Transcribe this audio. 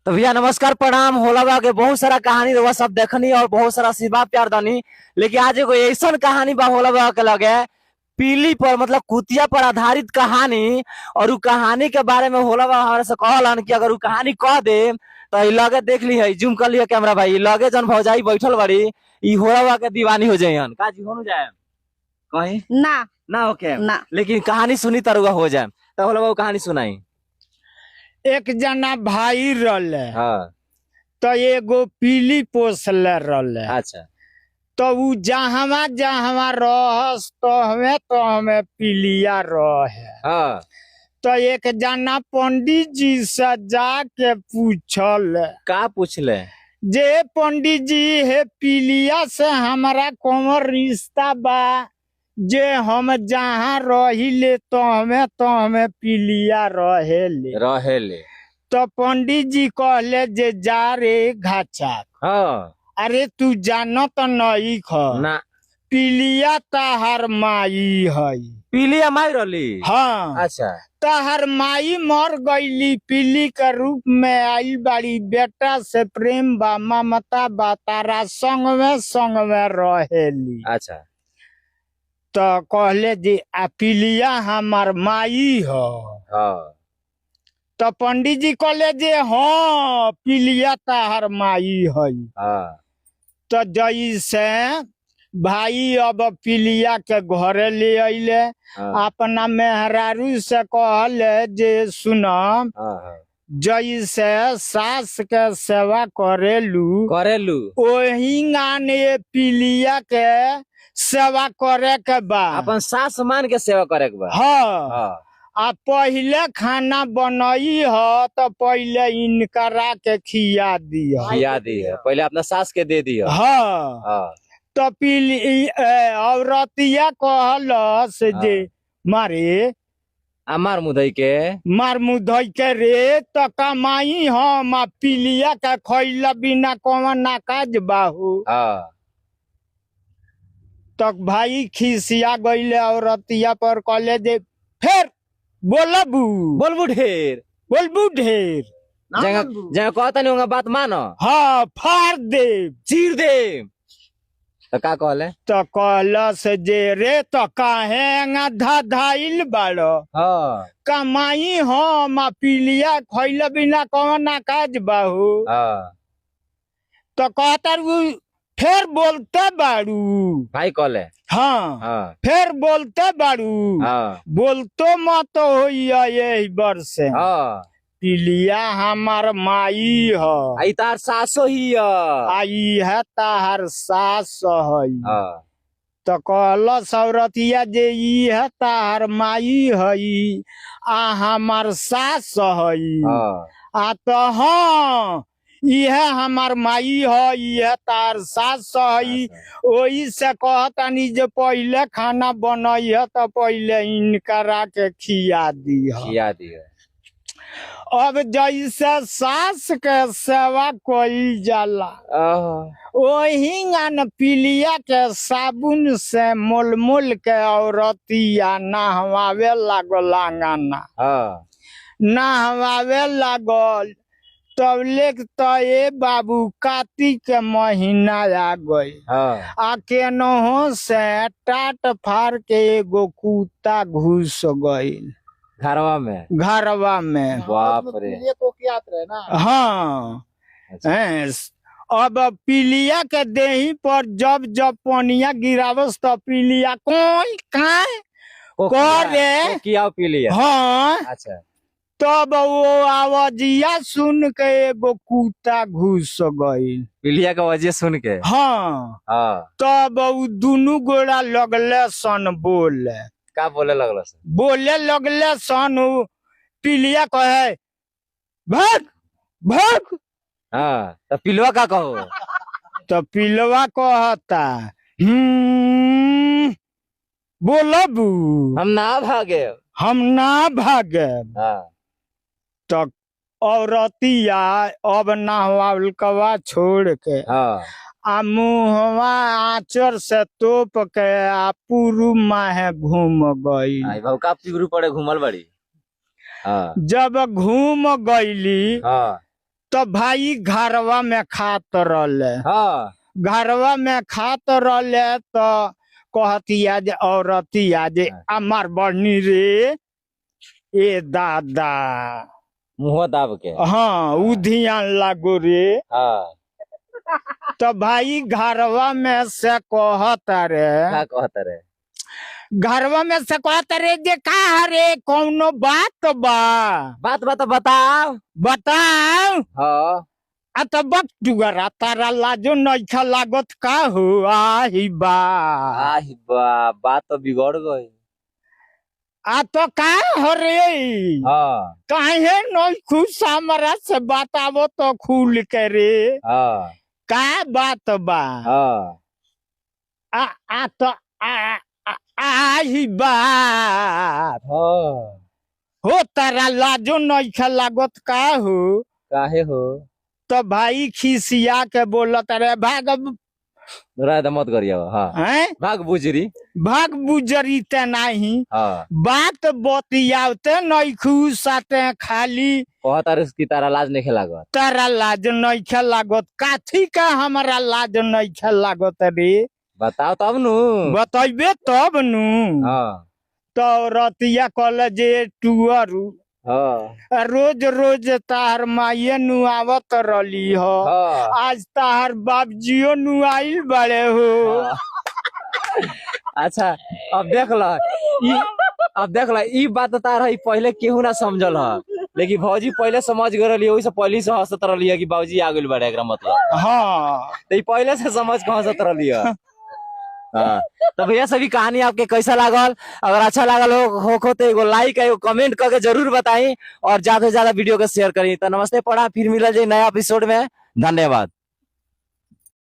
तो भैया नमस्कार, प्रणाम। होला बा के बहुत सारा कहानी रउआ सब देखनी और बहुत सारा आशीर्वाद प्यार दनी, लेकिन आज एगो ऐसन कहानी बा होला बा के लगे पीली पर, मतलब कुतिया पर आधारित कहानी। और उ कहानी के बारे में होला बा हमारे से कहलन कि अगर उ कहानी कह दे तो इ लगे देख ली है, जूम कर लिया कैमरा भाई, इ लगे जन भौजाई बैठल बड़ी इ होला बा के दीवानी हो जाइहन। का जी होनु जाए कहीं ना। ना होके ना। लेकिन कहानी सुनी तरुआ हो जाए तो होला बा कहानी सुनाई। एक जना भाई रहले। हाँ। तो एगो पीली पोसले रहले। अच्छा। तो उ जहवा जहवा रहस तहवे तहवे पीलिया रहे। हाँ। तो एक जना पंडित जी से जाके पूछल। का पूछले? जे पंडित जी, हे पीलिया से हमारा कौन रिश्ता बा जे हम जहाँ रहिले तहवे तहवे पीलिया रहेले? रहेले। तो पंडित जी कहले जे जा रे घाचा, हाँ। अरे तू जानत नहीं ख, ना। पीलिया ताहर माई है। पीलिया माई रहली? हाँ। अच्छा। ताहर माई मर गईली, पीली के रूप में आई बाड़ी, बेटा से प्रेम बा ममता बा, तारा संग में संग में रहेली। अच्छा। तो कहले जी आ पीलिया हमार माई ह। हाँ। तो पंडित जी कहले जे हाँ पीलिया ताहर माई है। हाँ। तो जैसे भाई अब पीलिया के घरे ले अइले, हाँ। अपना मेहरारू से कहले जे सुन, हाँ, हाँ। जैसे सास के सेवा करेलू करेलू ओही गाने पीलिया के सेवा करे के बा। अपन सास मान के सेवा करे के बा। हाँ। हाँ। आ पहले खाना बनई ह तो पहले इनकरा के खिया दिह। खिया दी है, पहले अपना सास के दे दिया। हाँ। हाँ। तो पीली औरतिया कहलस जे मारे अमार मुदई के मार मुधई के रे, तो कमाई हम आ पीलिया के खैला बिना कौन ना काज बाहू। हाँ। तो भाई खिसिया गईले औरतिया पर, कहले जे फेर बोलबू। बोलबू ढेर। बोलबू ढेर। जगह जगह कहता नहीं होगा बात मानो। हाँ, फाड़ दे, चीर दे। तो का कहले? तो कहलस जे रे तो काहे धाइल बाड़ो? हाँ। कमाई हम आ पीलिया खैला बिना कौन ना काज बाहू। हाँ। तो कहता उ फेर बोलते बाड़ू। भाई कहले? हाँ। हाँ। फेर बोलते बाड़ू। हाँ। बोलतो मत होइया यही वर्ष से। हाँ। पीलिया हमार माई ह। आई तार सासो ही है। आई है ताहर सास है। हाँ। तो कहलस औरतिया जे ई है ताहर माई है आ हमार सास है। हाँ। आ तो हाँ इहे हमार माई है, इहे तार सास है। ओही से कहतानी जे पहले खाना बनई है तो पहले इनकरा के खिया दिह। खिया दिया। अब जैसे सास के सेवा कइल जाला ओही गान पीलिया के साबुन से मोल मोल के औरतिया नहवावे लागल आंगना। हाँ। नहवावे लागल तब लेक तो ए बाबू कार्तिक के महीना आ गई। हाँ। आ केनहो से टाट फाड़ के एगो कुत्ता घुस गई घरवा में। घरवा में। बाप रे। हाँ। अच्छा। हैं, अब पीलिया के देही पर जब जब पनिया गिरावस तो पीलिया कोई काय करे। किया पीलिया? हाँ। अच्छा। तब वो आवाजिया सुन के एगो कुत्ता घुस गई। पीलिया के वजह सुन के? हाँ। हाँ। तब उ दुनू गोड़ा लगले सन बोले। का बोले लगल सन? बोले लगले सन। उ पीलिया कहे भाग भाग। हाँ। तो पिलुआ का कहो? तो पिलवा कहता बोलबू हम ना भागे। हम ना भागे। हाँ। तो औरतिया अब नहवालकवा छोड़ के हाँ। आ मुहवा आंचर से तोप के आ पुरु माहे घूम गई। आई भाऊ का पिगरू पड़े घूमल बड़ी। हाँ। जब घूम गईली हाँ। तो भाई घरवा में खात रहले। हाँ। घरवा में खात रहले तो कहतिया जे औरतिया जे हाँ। अमर बढ़नी रे ए दादा। मुंह दाब के। हाँ, उ ध्यान लागो रे। हाँ। तो भाई घरवा में से कहत रे, का कहत रे? घरवा में से कहत रे जे का रे कौनो बात बा? बात बात बताओ। बताओ। हाँ। आ तो बक तारा लाजो नइखा लागत का हो? आही बा। आही बा, बात तो बिगड़ गई। आ तो का हो रे? हाँ। काहे नहीं खुश हमरा से बतावो तो खुल के रे। हाँ। का बात बा? हाँ। आ आ तो आ आही बा। हाँ। हो तारा लाजो नइखा लागत का हो? काहे हो? तो भाई खिसिया के बोलत रे भाग राय मत करिया। हाँ। हैं? भाग बुजरी। भाग बुजरी ते नाही। हाँ। बात बतियावते नइखू साते खाली कहत रे की तारा लाज नहीं लागत। तारा लाज नइखे लागत। काथी का हमरा लाज नइखे लागत रे? बताओ तब नु। बतैबे तब नु। हाँ। तो रतिया कहले जे टुअरु हाँ। रोज रोज तार माइये नु आवत रहली हो, हाँ। आज तार बाबजियो नु आइल बड़े हो। हाँ। अच्छा अब देख ल ई, अब देख ल ई बात तार है पहले केहू ना समझल ह, लेकिन भौजी पहले समझ गए रहली, ओहि से पहले से हंसत रहली है कि बाबूजी आ गइल बाड़े, एकरा मतलब। हाँ। तो ई पहले से समझ के हंसत रहली है। हाँ। तो भैया सभी कहानी आपके कैसा लागल? अगर अच्छा लागल हो तो एगो लाइक एगो कमेंट करके जरूर बताई और ज्यादा से ज्यादा वीडियो के शेयर करी। तो नमस्ते पड़ा, फिर मिलल जाई नया एपिसोड में। धन्यवाद।